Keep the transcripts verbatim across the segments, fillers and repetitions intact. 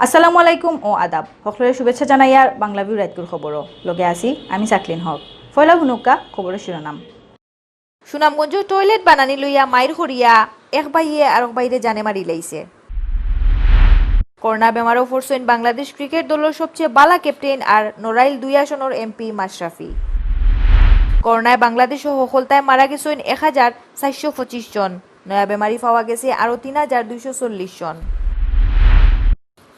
আসসালামু আলাইকুম ও আদাব। হকলরে শুভেচ্ছা জানাইয়ার বাংলা ভিউ রাইতকুর খবরও। লগে আছি আমি সাকলিন হক। পয়লা হুনুক্কা খবরর শিরোনাম। সুনামগঞ্জো টয়লেট বানানি লইয়া মাইর করিয়া এক ভাইয়ে আরক ভাইরে জানে মারি লাইছে। করোনা বেমারো পড়ছইন বাংলাদেশ ক্রিকেট দলর সবচেয়ে বালা ক্যাপ্টেন আর নড়াইল দুই আসনর এমপি মাশরাফি। করোনায় বাংলাদেশো হকলতায় মারা গেছইন এক হাজার চারশো পঁচিশ জন, নয়া বেমারি পাওয়া গেছে আরো তিন হাজার দুইশো চল্লিশ জন।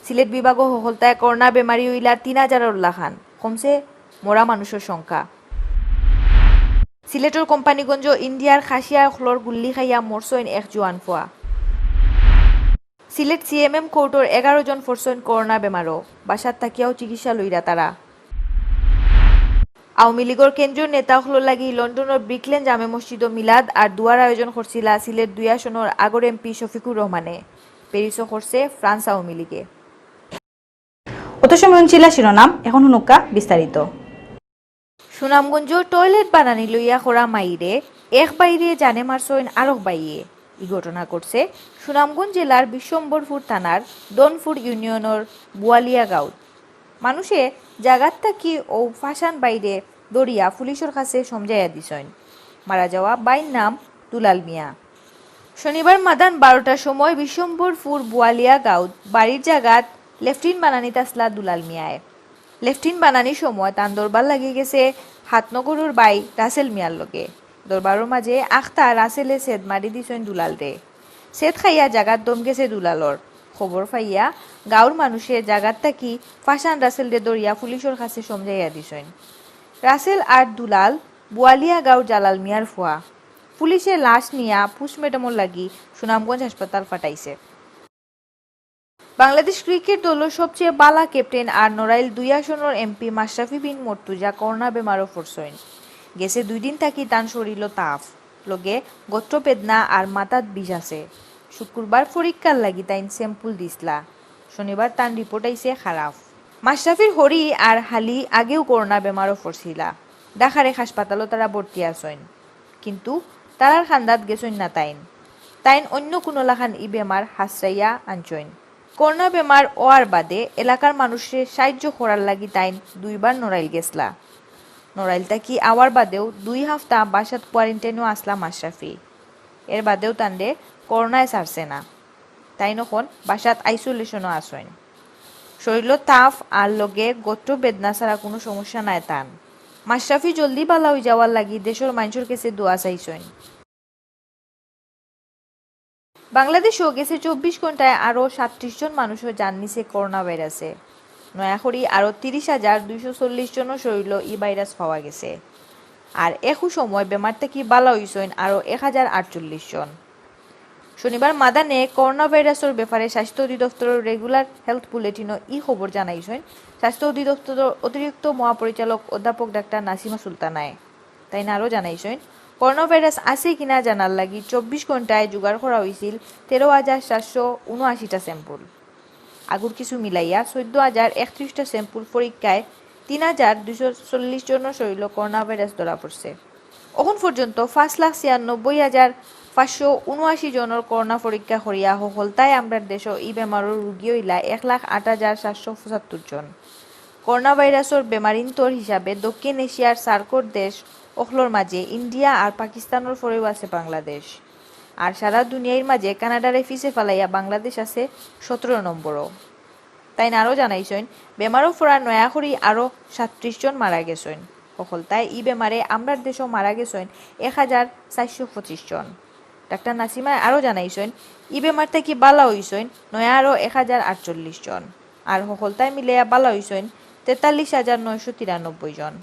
সিলেট বিভাগো হকলতায় করোনা বেমারি অইলা তিন হাজারর লাখান, কমছে মরা মানুষর সংখ্যা। সিলেটর কোম্পানীগঞ্জো ইন্ডিয়ার খাসিয়া অকলর গুল্লি খাইয়া মরছইন এক জুয়ান ফুয়া। সিলেট সিএমএম কোর্টর এগারো জন পড়ছইন করোনা বেমারো, বাসাত থাকিয়াও চিকিৎসা লইরা তারা। আওয়ামী লীগর কেন্দ্রীয় নেতা অকলর লাগি লন্ডনর ব্রিকলেন জামে মসজিদো মিলাদ আর দোয়ার আয়োজন করছিলা সিলেট দুই আসনর আগর এমপি শফিকুর রহমানে। প্যারিসো করছে ফ্রান্স আওয়ামী লীগে। অত সময় হুনছিলা শিরোনাম, এখন হুনুক্কা বিস্তারিত। সুনামগঞ্জো টয়লেট বানানি লইয়া করা মাইরে এক ভাইরে জানে মারছইন আরক ভাইয়ে। ই ঘটনা ঘটছে সুনামগঞ্জ জেলার বিশ্বম্বরপুর থানার দনপুর ইউনিয়নর বুয়ালিয়া গাঁওত। মানুষে জাগাত থাকি অউ ফাশান ভাইরে ধরিয়া পুলিশর কাছে সমঝাইয়া দিছইন। মারা যাওয়া ভাইর নাম দুলাল মিয়া। শনিবার মাদান বারোটার সময় বিশ্বম্বরপুর বুয়ালিয়া গাঁওত বাড়ির জাগাত লেট্রিন বানানিত আছলা দুলাল মিয়ায়। লেট্রিন বানানির সময় তান দরবার লাগি গেছে হাতনগরর ভাই রাসেল মিয়ার লগে। দরবারর মাঝে আখতা রাসেলে ছেদ মারি দিছইন দুলালরে। ছেদ খাইয়া জাগাত দম গেছে দুলালর। খবর পাইয়া গাঁওর মানুষে জাগাত থাকি ফাশান রাসেলরে ধরিয়া পুলিশর কাছে সমঝাইয়া দিছইন। রাসেল আর দুলাল বুয়ালিয়া গাঁওর জালাল মিয়ার ফুয়া। পুলিশে লাশ নিয়া পোস্টমর্টমর লাগি সুনামগঞ্জ হাসপাতাল পাঠাইছে। বাংলাদেশ ক্রিকেট দলর সবচেয়ে বালা ক্যাপ্টেন আর নড়াইল দুই আসনর এমপি মাশরাফি বিন মর্তুজা করোনা বেমারো পড়ছইন। গেছে দুই দিন থাকি তান শরীরো তাপ, লগে গত্র বেদনা আর মাথাত বিষ আছে। শুক্রবার পরীক্ষার লাগি তাইন স্যাম্পল দিছলা। শনিবার তান রিপোর্ট আইছে খারাপ। মাশরাফির হরি আর হালি আগেও করোনা বেমারো পড়ছিলা। ঢাকার এক হাসপাতালো তারা ভর্তি আছইন। কিন্তু তারার কান্দাত গেছইন না তাইন। তাইন অন্য কুনু লাখান ই বেমার হাছরাইয়া আনছইন। করোনা বেমার অওয়ার বাদে এলাকার মানুষরে সাহায্য করার লাগি তাইন দুইবার নড়াইল গেছলা। নড়াইল থাকি আওয়ার বাদেও দুই হাফতা বাসাত কোয়ারেন্টাইনো আছলা মাশরাফি। এর বাদেও তানরে করোনায় ছাড়ছে না। তাইন অখন বাসাত আইসোলেশনো আছইন। শরীরো তাপ আর লগে গত্র বেদনা ছাড়া কুনু সমস্যা নাই তান। মাশরাফি জলদি বালা অই যাওয়ার লাগি দেশর মানষর গেছে দোয়া চাইছইন। বাংলাদেশো গেছে চব্বিশ ঘন্টায় আরো সাতত্রিশ জন মানুষর জান নিছে করোনা ভাইরাসে। নয়া করি আরো তিরিশ হাজার দুইশো চল্লিশ জনর শরীরো ই ভাইরাস পাওয়া গেছে। আর একু সময় বেমার থাকি বালা অইছইন আরো এক হাজার আটচল্লিশ জন। শনিবার মাদানে করোনা ভাইরাসর ব্যাপারে স্বাস্থ্য অধিদপ্তরর regular health bulletinও ই খবর জানাইছইন স্বাস্থ্য অধিদপ্তরর অতিরিক্ত মহাপরিচালক অধ্যাপক ডাক্তার নাসিমা সুলতানায়। তাইন আরো জানাইছইন, করোনা ভাইরাস আছে কিনা জানার লাগি চব্বিশ ঘন্টায় জোগাড় করা অইছিল তেরো হাজার সাতশো উনআশিটা sample। আগুর কিছু মিলাইয়া চৌদ্দ হাজার একত্রিশটা sample পরীক্ষায় তিন হাজার দুইশো চল্লিশ জনর শরীরো করোনা ভাইরাস ধরা পড়ছে। অখন পর্যন্ত পাঁচ লাখ ছিয়ানব্বই হাজার পাঁচশো উনআশি জনর করোনা পরীক্ষা করিয়া হকলতায় আমরার দেশো ই বেমারর রোগী অইলা এক লাখ আট হাজার সাতশো পঁচাত্তর জন। করোনা ভাইরাসর বেমারিন্তর হিসাবে দক্ষিণ এশিয়ার সার্কর দেশ অকলর মাঝে ইন্ডিয়া আর পাকিস্তানর পরেও আছে বাংলাদেশ। আর সারা দুনিয়ার মাঝে কানাডারে পিছে ফালাইয়া বাংলাদেশ আছে সতেরো নম্বরো। তাইন আরো জানাইছইন, বেমারো পড়া নয়া করি আরো সাতত্রিশ জন মারা গেছইন। হকলতায় ই বেমারে আমরার দেশো মারা গেছইন এক হাজার চারশো পঁচিশ জন। ডাক্তার নাসিমায় আরো জানাইছইন, ই বেমার থাকি বালা অইছইন নয়া আরো এক হাজার আটচল্লিশ জন। আর হকলতায় মিলাইয়া বালা অইছইন তেতাল্লিশ হাজার নয়শো তিরানব্বই জন।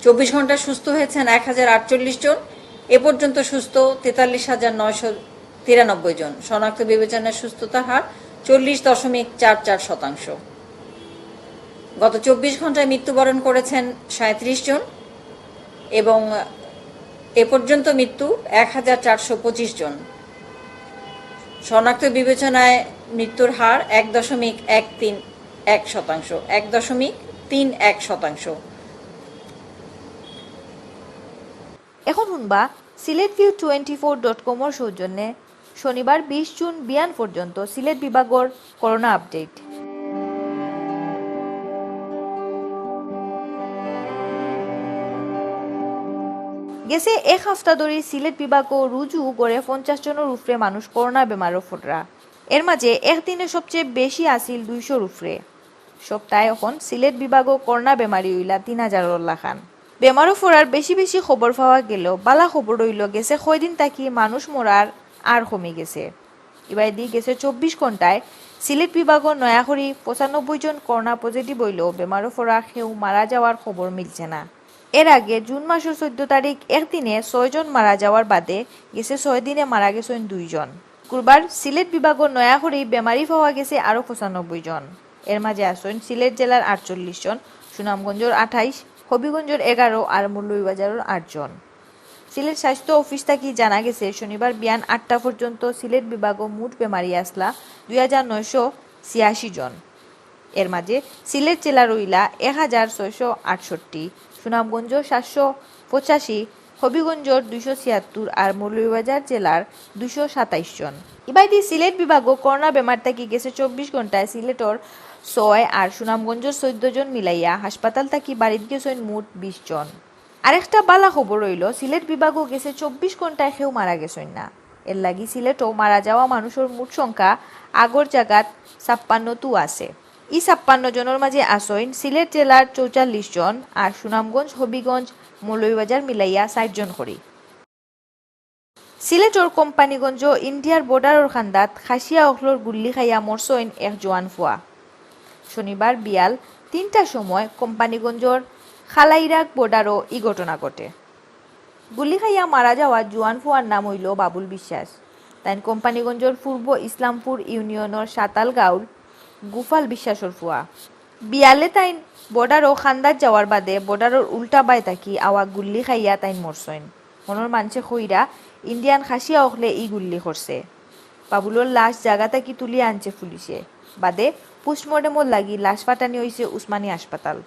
চব্বিশ ঘন্টা সুস্থ হয়েছেন এক হাজার আটচল্লিশ জন। এ পর্যন্ত সুস্থ তেতাল্লিশ হাজার নয়শো তিরানব্বই জন। শনাক্ত বিবেচনায় সুস্থতার হার চল্লিশ দশমিক চার চার শতাংশ। গত চব্বিশ ঘন্টায় মৃত্যুবরণ করেছেন সাঁইত্রিশ জন এবং এ পর্যন্ত মৃত্যু এক হাজার চারশো পঁচিশ জন। শনাক্ত বিবেচনায় মৃত্যুর হার এক দশমিক এক তিন এক শতাংশ, এক দশমিক তিন এক শতাংশ। এখন হুনবা Sylhet view twenty four dot কমর সৌজন্যে শনিবার বিশ জুন বিয়ান পর্যন্ত সিলেট বিভাগর করোনা আপডেট। গেছে এক হাপ্তা ধরি সিলেট বিভাগো রুজু গড়ে পঞ্চাশ জনর উপরে মানুষ করোনা বেমারো পড়রা। এর মাঝে একদিনে সবচেয়ে বেশি আছিল দুইশোর উপরে। সপ্তাহে অখন সিলেট বিভাগো করোনা বেমারি অইলা তিন হাজারর লাখান। বেমারো পড়ার বেশি বেশি খবর পাওয়া গেলেও বালা খবর অইলো গেছে কয়দিন থাকি মানুষ মরার আর কমি গেছে। ইবায়দি গেছে চব্বিশ ঘন্টায় সিলেট বিভাগো নয়া করি পঁচানব্বই জন করোনা positive অইলেও বেমারো পড়া কেউ মারা যাওয়ার খবর মিলছে না। এর আগে জুন মাসর চৌদ্দ তারিখ একদিনে ছয় জন মারা যাওয়ার বাদে গেছে ছয় দিনে মারা গেছইন দুইজন। শুক্রবার সিলেট বিভাগো নয়া করি বেমারি পাওয়া গেছে আরও পঁচানব্বই জন। এর মাঝে আছইন সিলেট জেলার আটচল্লিশ জন, সুনামগঞ্জর আঠাইশ, হবিগঞ্জর এগারো আর মৌলভীবাজারর আট জন। সিলেট স্বাস্থ্য অফিস থাকি জানা গেছে, শনিবার বিয়ান আটটা পর্যন্ত সিলেট বিভাগো মোট বেমারি আসলা দুই হাজার নয়শো ছিয়াশি জন। এর মাঝে সিলেট জেলার অইলা এক হাজার ছয়শো আটষট্টি, সুনামগঞ্জ সাতশো পঁচাশি, হবিগঞ্জর দুইশো ছিয়াত্তর আর মৌলভীবাজার জেলার দুইশো সাতাইশ জন। ইবায়দি সিলেট বিভাগো করোনা বেমার থাকি গেছে চব্বিশ ঘন্টায় সিলেটর ছয় আর সুনামগঞ্জর চৌদ্দ জন মিলাইয়া হাসপাতাল থাকি বাড়িত গেছইন মোট বিশ জন। আরেকটা বালা খবর অইলো, সিলেট বিভাগো গেছে চব্বিশ ঘন্টায় কেউ মারা গেছইন না। এর লাগি সিলেটো মারা যাওয়া মানুষর মোট সংখ্যা আগর জাগাত ছাপ্পান্নতু আছে। ই ছাপ্পান্ন জনর মাঝে আছইন সিলেট জেলার চৌচল্লিশ জন আর সুনামগঞ্জ, হবিগঞ্জ, মৌলভীবাজার মিলাইয়া ষাইট জন করি। সিলেটর কোম্পানীগঞ্জ ইন্ডিয়ার বর্ডারর কান্দাত খাসিয়া অকলর গুল্লি খাইয়া মরছইন এক জোয়ান ফুয়া। শনিবার বিয়াল তিনটার সময় কোম্পানীগঞ্জর খালাইরাগ বর্ডারো ই ঘটনা ঘটে। গুলি খাইয়া মারা যাওয়া জোয়ান ফুয়ার নাম অইলো বাবুল বিশ্বাস। তাইন কোম্পানীগঞ্জর পূর্ব ইসলামপুর ইউনিয়নর সাতাল গাঁওর গোপাল বিশ্বাসর ফুয়া। বিয়ালে তাইন বর্ডারো কান্দাত যাওয়ার বাদে বর্ডারর উল্টা বায় থাকি আওয়া গুল্লি খাইয়া তাইন মরছইন। মনর মানষে কইরা ইন্ডিয়ান খাসিয়া অকলে ই গুল্লি করছে। বাবুলর লাশ জাগা থাকি তুলিয়া আনছে পুলিশে। বাদে পোস্টমর্টেমর লাগি লাশ পাঠানি অইছে উসমানী হাসপাতাল।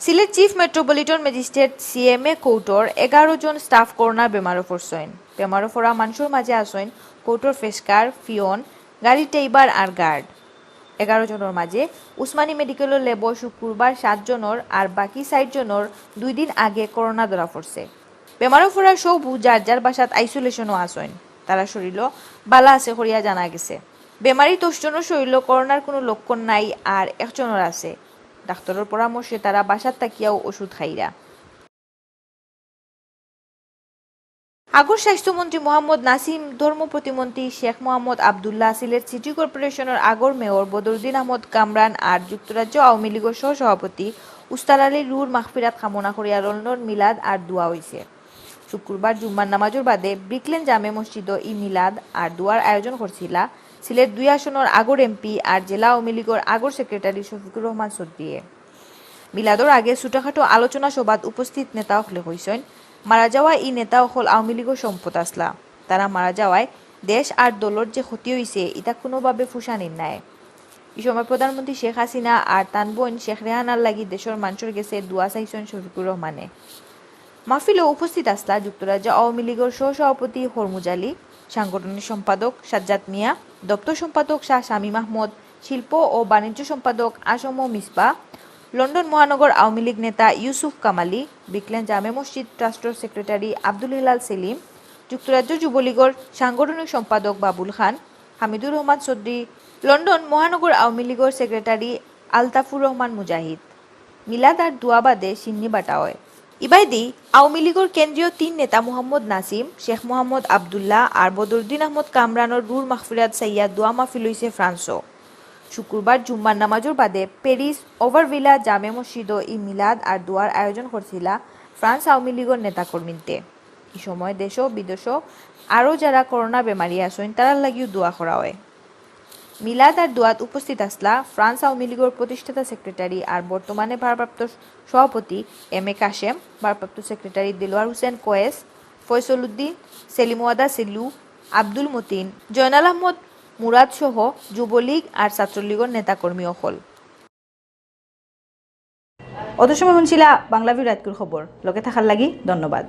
Sylhet chief metropolitan magistrate, CMA, কোর্টর এগারো জন স্টাফ করোনা বেমারো পড়ছইন। বেমারো পড়া মানষর মাঝে আছইন কোর্টর পেশকার, পিয়ন, গাড়ি ড্রাইভার আর গার্ড। এগারো জনর মাঝে উসমানী মেডিকেলর ল্যাবো শুক্রবার সাত জনর আর বাকি ষাইট জনর দুই দিন আগে করোনা ধরা পড়ছে। বেমারো পড়া সবউ যার যার বাসাত আইসোলেশনো আছইন। তারা শরীরও বালা আছে করিয়া জানা গেছে। বেমারি দশ জনর শরীরও করোনার কোনো লক্ষণ নাই আর একজনর আছে। ডাক্তারর পরামর্শে তারা বাসাত থাকিয়াও ওষুধ খাইরা। আগর স্বাস্থ্যমন্ত্রী মোহাম্মদ নাসিম, ধর্ম প্রতিমন্ত্রী শেখ মোহাম্মদ আবদুল্লাহ, সিলেট সিটি কর্পোরেশনর আগর মেয়র বদরুদ্দিন আহমদ কামরান আর যুক্তরাজ্য আওয়ামী লীগর সহসভাপতি উস্তাদ আলী রুর মাগফিরাত কামনা করিয়া লন্ডন মিলাদ আর দোয়া অইছে। শুক্রবার জুম্মার নামাজর বাদে ব্রিকলেন জামে মসজিদো ই মিলাদ আর দোয়ার আয়োজন করছিলা সিলেট দুই আসনর আগর এমপি আর জেলা আওয়ামী লীগর আগর সেক্রেটারি শফিকুর রহমান চৌধুরীয়ে। মিলাদর আগে ছোটখাটো আলোচনা সভাত উপস্থিত নেতা অকলে কইছইন, মারা যাওয়া ই নেতা অকল আওয়ামী লীগর সম্পদ আছলা। তারা মারা যাওয়ায় দেশ আর দলর যে ক্ষতি অইছে, ইতা কোনোভাবে ফুসানির নায়। ই সময় প্রধানমন্ত্রী শেখ হাসিনা আর তান বইন শেখ রেহানার লাগি দেশর মানষর গেছে দোয়া চাইছইন শফিকুর রহমানে। মাহফিলো উপস্থিত আছলা যুক্তরাজ্য আওয়ামী লীগর সহসভাপতি হরমুজ আলী, সাংগঠনিক সম্পাদক সাজ্জাদ মিয়া, দপ্তর সম্পাদক শাহ শামীম আহমদ, শিল্প ও বাণিজ্য সম্পাদক আসম মিসবা, লন্ডন মহানগর আওয়ামী লীগ নেতা ইউসুফ কামালি, ব্রিকলেন জামে মসজিদ ট্রাস্টর সেক্রেটারি আব্দুল হেলাল সেলিম, যুক্তরাজ্য যুবলীগর সাংগঠনিক সম্পাদক বাবুল খান, হামিদুর রহমান চৌধুরী, লন্ডন মহানগর আওয়ামী লীগর সেক্রেটারি আলতাফুর রহমান মুজাহিদ। মিলাদ আর দোয়া বাদে শিন্নি বাটা অয়। ইবায়দি আওয়ামী লীগর কেন্দ্রীয় তিন নেতা মোহাম্মদ নাসিম, শেখ মোহাম্মদ আবদুল্লাহ আর বদরুদ্দিন আহমদ কামরানর রুর মাগফিরাত চাইয়া দোয়া মাহফিল অইছে ফ্রান্সো। শুক্রবার জুম্মার নামাজর বাদে প্যারিস ওভারভিলা জামে মসজিদো ই মিলাদ আর দোয়ার আয়োজন করছিলা ফ্রান্স আওয়ামী লীগর নেতাকর্মীন্তে। ই সময় দেশো বিদেশো আরও যারা করোনা বেমারি আছইন, তারার লাগিও দোয়া করা অয়। মিলাদ আর দোয়াত উপস্থিত আছলা ফ্রান্স আওয়ামী লীগর প্রতিষ্ঠাতা সেক্রেটারি আর বর্তমানে ভারপ্রাপ্ত সভাপতি এম এ কাশেম, ভারপ্রাপ্ত সেক্রেটারি দেলোয়ার হোসেন কোয়েস, ফয়সল উদ্দিন, সেলিম ওয়াদা সেলু, আব্দুল মতিন, জয়নাল আহমদ মুরাদ সহ যুবলীগ আর ছাত্রলীগর নেতাকর্মী অকল। অত সময় শুনছিলা বাংলা ভিউ রাইতকুর খবর। লগে থাকার লাগি ধন্যবাদ।